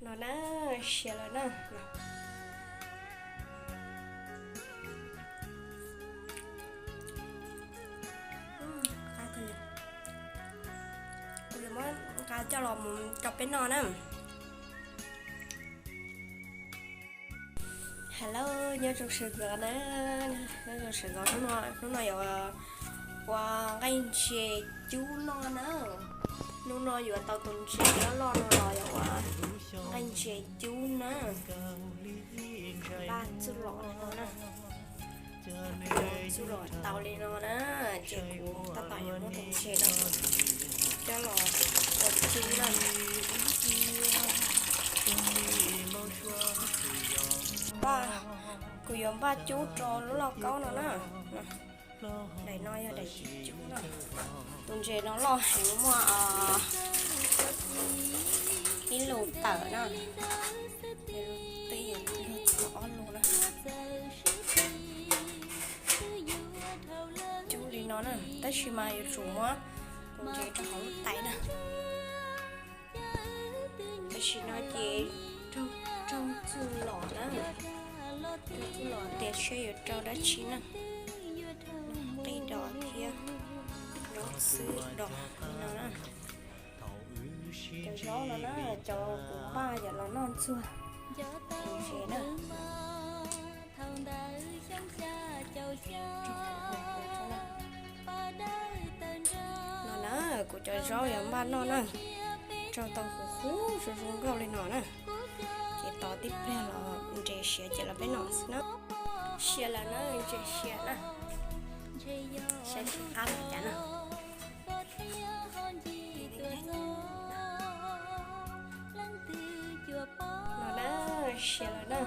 No na, siav lawm na. Kuv yuav muab nqa coj los mus rau peb noj na. Hello, nyob zoo sawv daws na, nyob zoo sawv daws, hnub no yuav ua nqaij ntses cub noj na. Hnub no yuav tau tus ntses loj loj no los yuav ua nqaij ntses cub na. Npaj txuj lom no na, txuj lom tau li no na, ces kuv tab tom yuav muab tus ntses no coj los ua cub na. Npaj, kuv yuav npaj cub rau lub lauj kaub no na. Daim no yog daim cub na. Tus ntses no loj heev, muaj ib lus tawm na. Twb yog ob lus na. Cub li no na, tab sis mas yuav tsum muab tus ntses rau hauv lub tais na. Tam sim no ces raug txuj lom na, raug txuj lom tias seb yuav rau dab tsi na. Qij dos thiab zaub xwb dos no na. Cov zaub no na, cov kuv npaj yuav los noj ntxuag tus ntses na. No na, kuv cov zaub yuav npaj noj na, rau tau huv huv zoo zoo nkauj li no na. Ces tos tib pliag los ntses siav ces los peb noj xwb na. Siav lawm na, ntses siav na. Saib tsis qab li cas na. No na, siav lawm na.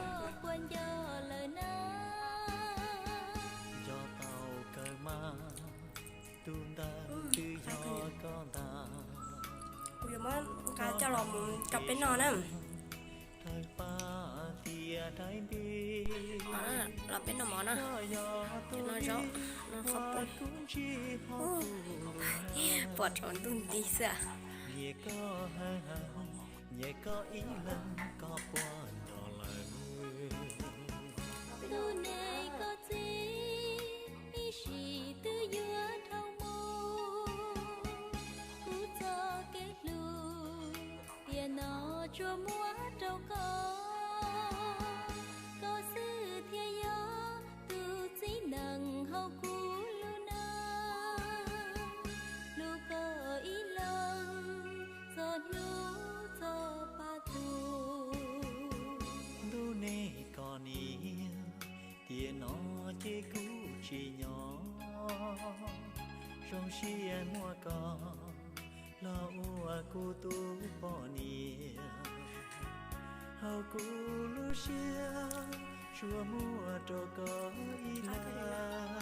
Kuv yuav muab nqa coj los mus rau peb noj na. Los peb noj mov na. Cov no zaub, no qhov pum. Pom rau ntuj nti xwb. Nyiam koj ib leeg koj puas nco lawm. Tus neeg koj txiv ib sim twb yuav dhau mus, kuv txoj kev hlub tiam no tsuas muab rau koj. Koj xwb thiaj yog tus txiv neej hauv kuv lub neej, hlub koj ib leeg txog hnub txog pa tus. Ntuj neeg koj niam, tiam no ces kuv tsis nyob, zoo siab muaj koj los ua kuv tus poj niam. Hauv kuv lub siab tsuas muaj rau koj ib leeg.